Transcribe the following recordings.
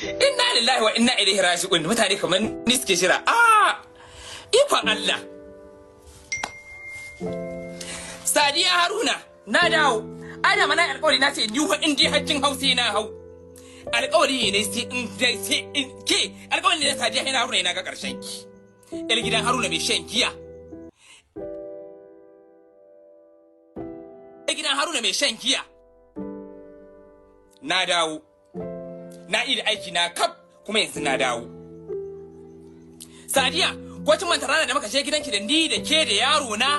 Inna lillahi wa inna ilaihi raji'un. Mutane kamar ni suke jira. Ah, ikon Allah. Sadiya Haruna, na dawo. Ana mana alƙawari, na ce ni wa in dai hakkin Hausa na hau. Alƙawari ne sai in sai in ke alƙawari ne. Sadiya Haruna, yana ga ƙarshen ki. Yar gidan Haruna mai shan giya. Yar gidan Haruna mai shan giya. Na dawo. Na iya aiki na kaf, kuma yanzu na dawo. Sadiya, ko kin manta ranar da muka je gidanki da ni da ke da yaro na?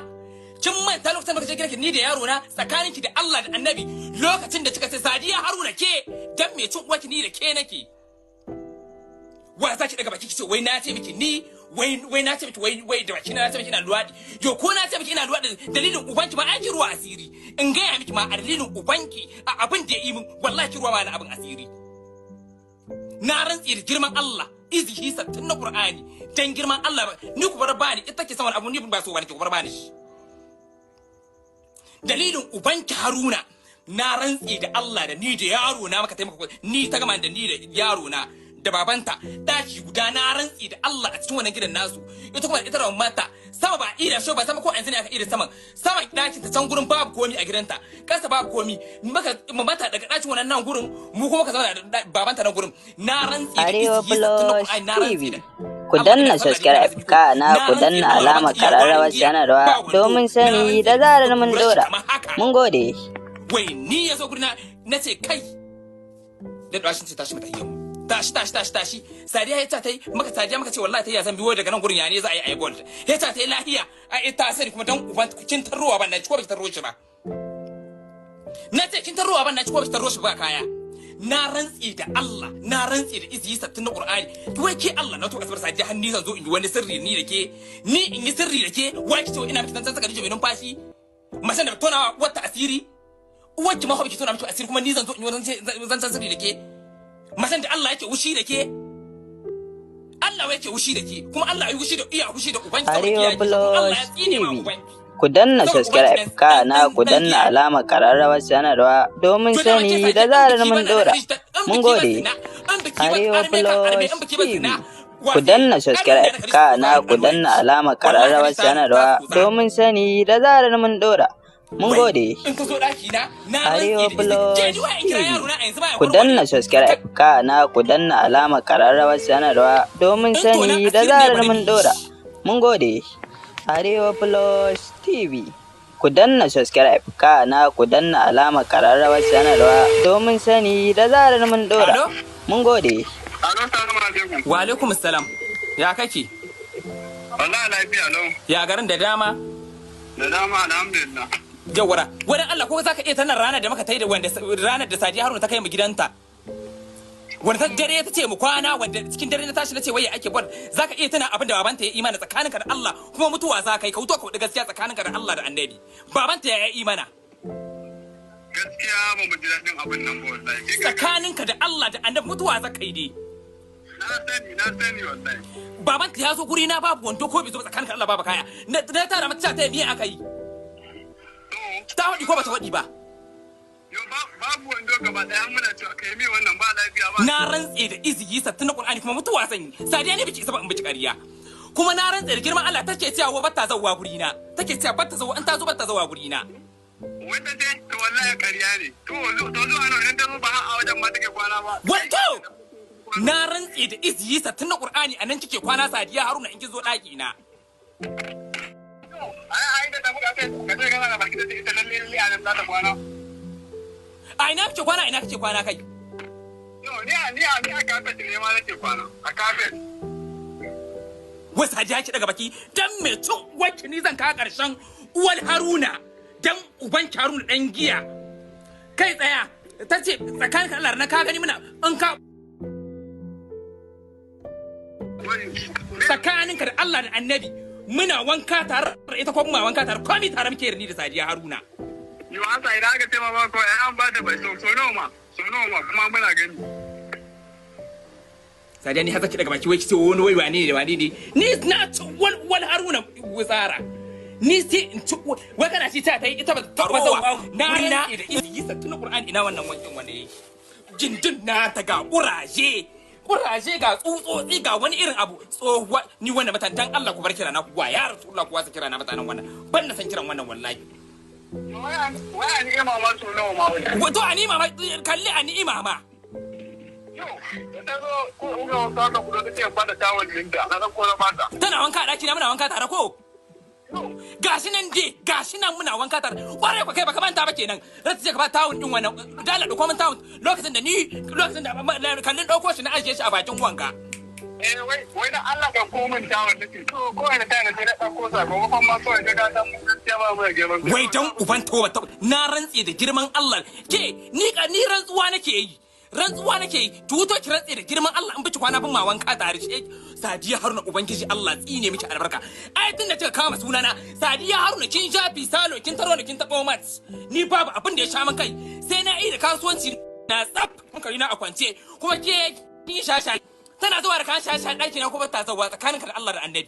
Kin manta lokacin da muka je gidanki ni da yaro na, tsakaninki da Allah da Annabi, lokacin da kika ce Sadiya Haruna ke dan me cin uwarki ni da ke nake? Wa za ki daga baki kice wai na ce miki ni wai na ce miki wai da baki na ce miki ina luwadi? Yo, ko na ce miki ina luwadi, dalilin ubanki ma ai ki ruwa asiri. In gaya miki ma, a dalilin ubanki, a abin da ya yi min, wallahi ki ruwa ma na abin asiri. Na rantsi da girman Allah, izihi 60 na Qur'ani, dan girman Allah ni ku bar bani ita ke saman abu, ni ba so bani, ku bar bani shi. Dalilin ubanki Haruna, na rantsi da Allah, da ni da yaro na maka taimaka, ni ta gama da ni da yaro na da babanta daki guda. Na rantsi da Allah, a cikin wannan gidan nasu, ita kuma ita da mata sama ba ida so ba sama, ko yanzu ne aka ida saman saman dakin ta can gurin, babu komi a gidanta, kasa babu komi. Maka mata daga dakin wannan nan gurin, mu kuma ka zauna da babanta nan gurin. Na rantsi da Arewa izini 60 na Plus Qur'ani, na rantsi TV. da Ku danna subscribe, kana ku danna alamar kararrawar sanarwa domin sani da zarar mun dora. Mun gode. Wai ni ya zo gurina, na ce kai da dashin ce, tashi mata yau, tashi tashi tashi tashi. Sadiya ya ta tai maka, Sadiya maka ce wallahi ta ya zan biyo daga nan gurin, ya ne za a yi ayi gold? Ya ta tai lahiya a ita sani kuma dan uban kin tarrowa ban na ci ko baki tarro shi ba? Na ce kin tarrowa ban na ci ko baki tarro shi ba kaya? Na rantsi da Allah, na rantsi da iziyi 60 na Qur'ani, wai ke Allah na to asbar Sadiya har ni zan zo in yi wani sirri ni da ke, ni in yi sirri da ke, wai ki ce ina miki tantan saka mai numfashi masan da tona wata asiri, uwanki ma ki tona miki asiri, kuma ni zan zo in yi wani zancen sirri da ke, masan da Allah yake wushi da ke, Allah yake wushi da ke, kuma Allah ya wushi da iya wushi da ubanki saboda Arewa kiyaye ki, kuma Allah Plus ya tsine ma TV. ubanki. Ku danna Saboda ubanki subscribe, dan kana ku dan danna giya. alamar kararrawar sanarwa domin To da sani wace da Sadiya, in zarar biki mun ba na dora. in Mun biki ba gode. zina, in biki ba Arewa arme kan arme, Plus in biki ba TV. zina, Ku wace danna arme subscribe, da kana ku danna alamar kararrawar sanarwa domin sani da zarar mun dora. Mun Wai, gode. in ka zo daki na, na Arewa rantsi da izini ke Plus ni, wai in kira TV. yaro na a yanzu ba ya Ku warware. danna subscribe, kana ku danna alamar kararrawar sanarwa domin In tonan sani da asirin ne zarar bari mun mu yi dora. shi. Mun gode. Arewa Plus TV. Ku danna subscribe, kana ku danna alamar kararrawar sanarwa domin sani da zarar mun dora. Alo? Mun gode. Alo, salamu alaikum. Wa alaikum salam. Ya kake? Wallahi lafiya lau. Ya garin da dama? Da dama, alhamdulillah. Jawara. Wani Allah, ko zaka iya tana ranar da muka tai da wanda ranar da Sadiya Haruna ta kai mu gidanta? Wanda ta dare ta ce mu kwana, wanda cikin dare na tashi na ce waye ake bol. Zaka iya tana abin da babanta ya imana tsakaninka da Allah, kuma mutuwa za ka yi ka wuto ka wuɗi gaskiya tsakaninka da Allah da Annabi. Babanta ya yi imana. Gaskiya ba mu ji daɗin abin nan ba wallahi. Tsakaninka da Allah da Annabi, mutuwa za ka yi dai. Na sani, na sani wallahi. Babanta ya zo guri na babu wando, ko bai zo ba? Tsakaninka da Allah, babu kaya. Na tara mata ta yi miya aka yi. To, Ta faɗi ko bata faɗi ba? Yo babu wando gaba ɗaya, muna cewa kai mi wannan ba lafiya ba. Na rantse da iziyi 60 na Qur'ani, kuma mutuwa zan yi. Sadiya ne biki isa ba in biki ƙarya. Kuma na rantse da girman Allah, take cewa wa batta zawwa guri na. Take cewa batta zawwa, in ta zo batta zawwa guri na. Wai ta ce to wallahi ƙarya ne. To zuwa nan idan ta zo ba har a wajen ma take kwana ba. Wato na rantse da iziyi 60 na Qur'ani, a nan kike kwana, Sadiya Haruna, in kin zo ɗaki na. Ai da ta buga kai ka ce kana da baki da ita, lalle lalle a nan za ta kwana. A ina kike kwana? Ina kike kwana kai? No, ni a kafet ne ma nake kwana. A kafet. Wai Sadiya ki daga baki dan me cin wacce ni zan kawo karshen uwal Haruna, dan uban Haruna dan giya. Kai tsaya, ta ce tsakanin Allah na ka gani muna in ka tsakaninka da Allah da Annabi, muna wanka tare da ita ko muna wanka tare, komai tare muke da ni da Sadiya Haruna. Yo asa idan aka ce ma ba ko ai an ba ta bai so nawa ma, so nawa ma kuma muna gani. Sadiya ni haka ki daga baki wai ki ce wani wai wane ne wane ne, ni na ci wal Haruna wuzara, ni sai in ci wai kana ci ta yi ita ba ta ba zawa na na da yi sattun Qur'ani. Ina wannan wankin wanda yake gindin na ta ga kuraje. Kuraje, ga tsutsotsi, ga wani irin abu. Tsohuwa ni wannan matan, Allah ku bar kira na wa ya Rasulullah, ku wasa kira na mutanen wannan. Ban na san kiran wannan wallahi. Wai a ni'ima ma so nawa ma wai. Wato a ni'ima ma, kalli a ni'ima ma. Yau, da ta zo ko uga wasu haka kudo ta ce ba da tawul ɗinta, na san ko na bata. Tana wanka a ɗaki na, muna wanka tare ko? Gashi nan dai, gashi nan muna wanka tare. Kwarai kwa, kai baka manta ba kenan. Rata ce ka ba tawun din wannan. Dala dauko min tawun lokacin da ni lokacin da kallin dauko shi na ajiye shi a bakin wanka. Eh, wai da Allah ka ko min tawul nake. To ko ina ta sai na ɗauko sa, maimakon ma kawai ga san mun gaskiya ba mu da girman kai. Wai dan uban toba ta, na rantse da girman Allah. Ke ni ka ni rantsuwa nake yi. Rantsuwa nake yi. Ki wuto ki rantse da girman Allah in bici kwana bin ma wanka tare shi. Sadiya Haruna, ubangiji Allah tsine miki albarka. Ai tun da kika kama sunana Sadiya Haruna, kin shafi salo, kin taro da kin tabo mat. Ni babu abin da ya sha min kai. Sai na yi da kasuwanci na tsaf, hankali na a kwance, kuma ke kin sha tana zuwa da kan sha ɗaki na kuma ta zuwa tsakaninka da Allah da Annabi.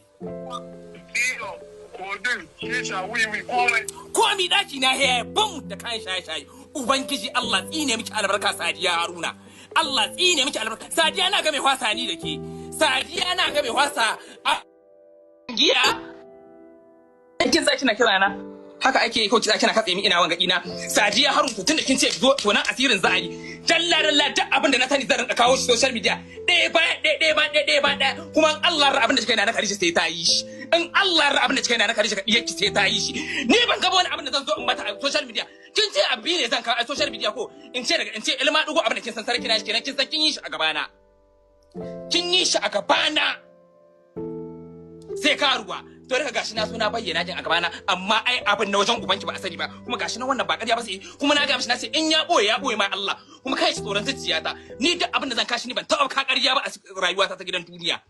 Iyo, kodin, shisha, wiwi, komai. Komi daki na he bum da kayan shaye-shaye. Ubangiji Allah tsine miki albarka, Sadiya Haruna. Allah tsine miki albarka, Sadiya. Na ga mai wasa ni da ke, Sadiya, na ga mai wasa a giya. Kin sa kina kira na haka ake ko kina katse min ina wanga ina Sadiya Haruna? To tunda kin ce zo, to nan asirin za a yi dalla dalla. Duk abin da na sani zan rinka kawo shi social media ɗaya bayan ɗaya, ɗaya bayan ɗaya, ɗaya bayan ɗaya. Kuma in Allah ya abin da kika yi na Khadija sai ta yi shi. In Allah ya abin da kika yi na Khadija yake sai ta yi shi. Ni ban ga wani abin da zan zo in mata a social media. Kin ce abu ne zan kawo a social media, ko in ce daga in ce ilma dugo abin da kin san sarki na shi kenan. Kin san kin yi shi a gabana, kin yi shi a gabana. Sai karuwa to daga gashi na so na bayyana kin a gabana, amma ai abin na wajen ubanki ba a sani ba. Kuma gashi na wannan ba ƙarya ba, sai kuma na ga mishi, na ce in ya boye, ya boye ma Allah. Kuma kai shi tsoron zuciyata, ni duk abin da zan kashi ni ban taɓa ka ƙarya ba a rayuwata ta gidan duniya.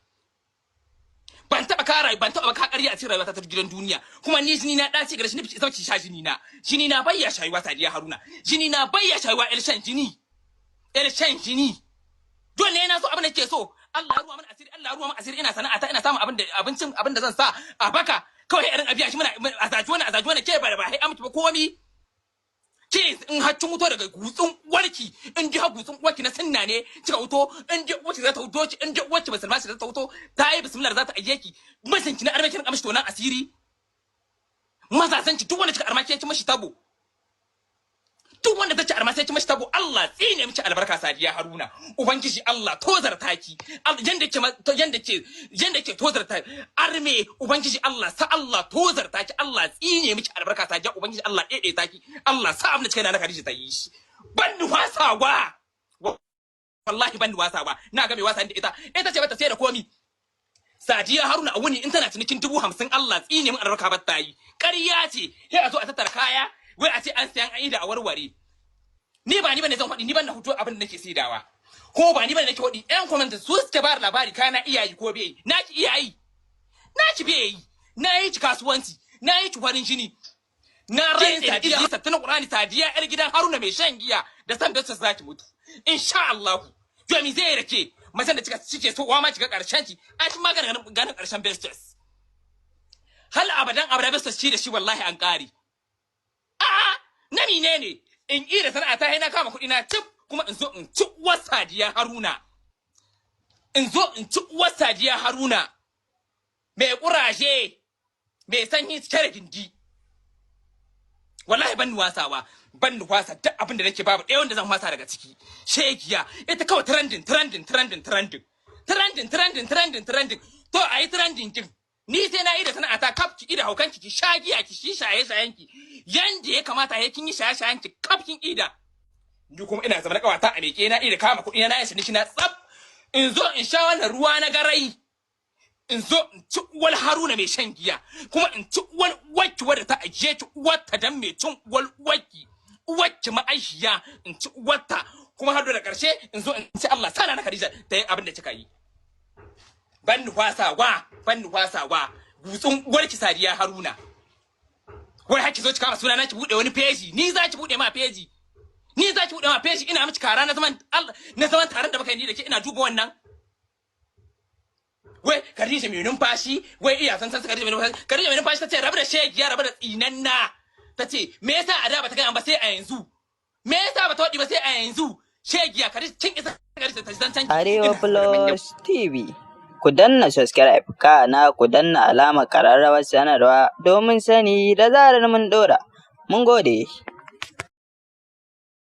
Ban taɓa ka rayu, ban taɓa ka ƙarya a cikin rayuwata ta gidan duniya. Kuma ni jini na ɗaci gare shi, ni sauki sha jini na. Jini na bayya shayuwa, Sadiya Haruna. Jini na bayya shayuwa, ƴar shan jini, ƴar shan jini. Dole ne na so abin da ke so. Allah ya ruwa mana asiri, Allah ya ruwa mana asiri. Ina sana'ata, ina samun abin da abincin, abin da zan sa a baka. Kawai irin abiya shi muna a zaji wani, a zaji wani. Ke ba ba hai amci ba komi. Ke in har kin wuto daga gutsun warki, in ji har gutsun warki na sunna ne kika wuto, in ji wacce za ta wuto ki, in ji wacce musulma ce za ta wuto, ta yi bismillah za ta aje ki, mijinki na arme kin amshi tonan asiri. Mazasan ki duk wanda kika arma ki mishi tabo, duk wanda ta ci arma sai ki mishi tabo. Allah tsine miki albarka, Sadiya Haruna. Ubangiji Allah tozarta ki yanda ke tozarta arme. Ubangiji Allah sa Allah tozarta ki. Allah tsine miki albarka, Sadiya. Ubangiji Allah daidaita ki. Allah sa abin da kika na Khadija ta yi shi. Ban ni wasawa, wallahi ban ni wasawa. Na ga mai wasa da ita, ita ce bata sai da komi. Sadiya Haruna a wuni in tana cinikin 50,000, Allah tsine min albarka, ba ta yi. Ƙarya ce. Sai a zo a tattara kaya, wai a ce an sayan, an yi da a warware. Ni ba ni bane zan faɗi, ni ban na hoto abin da nake saidawa. Ko ba ni bane nake faɗi, ƴan comment su suke ba da labari kana iyayi ko bai yi. Na ki iyayi. Na ki bai yi. Na yi ci kasuwanci, na yi ci farin jini. Na rantse da Sadiya sattin Qur'ani, Sadiya ƴar gidan Haruna mai shan giya da san da zaki mutu. Insha Allah. To mi zai rake? Macen da kika cike so wa ma kika karshen ki, a kin magana ganin karshen bestes. Hal abadan abada bestes shi da shi wallahi an kare. A'a, na mine ne? In yi da sana'a ta na kama kuɗi na cif, kuma in zo in ci uwar Sadiya Haruna. In zo in ci uwar Sadiya Haruna. Mai kuraje, mai sanyi cike da gindi. Wallahi ban wasawa, ban wasa duk abin da nake, babu ɗaya wanda zan wasa daga ciki. Shegiya, ita kawai trending, trending, trending, trending. Trending, trending, trending, trending. To a yi trending kin. Ni sai na yi da sana'ata kaf, ki ida haukan ki, ki sha giya, ki shi shaye shayen ki. Yanda ya kamata ya kin yi shaye shayen ki kaf kin ida. Ni kuma ina zama na kawata a meke na ida kama kuɗi na yi na tsaf. In zo in sha wannan ruwa na garai. In zo in ci uwar Haruna mai shan giya, kuma in ci uwar uwarki wadda ta ajiye ki uwarta dan mai cin uwar uwarki, uwarki ma'aishiya, in ci uwarta. Kuma har da karshe in zo in ci Allah sana na Khadija ta yi abin da kika yi. Ban ni wasawa, ban ni wasawa. Gutsun uwarki, Sadiya Haruna. Wai har ki zo ki kama suna na ki bude wani feji, ni za ki bude ma feji, ni za ki bude ma feji? Ina miki kara na zaman na zaman taron da muka yi ni da ke, ina duba wannan. Wai Khadija mai numfashi, wai iya san san Khadija mai numfashi. Khadija mai numfashi tace rabu da shegiya, rabu da tsinanna. Tace me yasa a da bata gaya ba sai a yanzu? Me yasa bata wadi ba sai a yanzu? Shegiya ka kin isa ka ta zancan. Arewa Plus TV. Ku danna subscribe, kana ku danna alamar ƙararrawar sanarwa domin sani da zarar mun ɗora. Mun gode.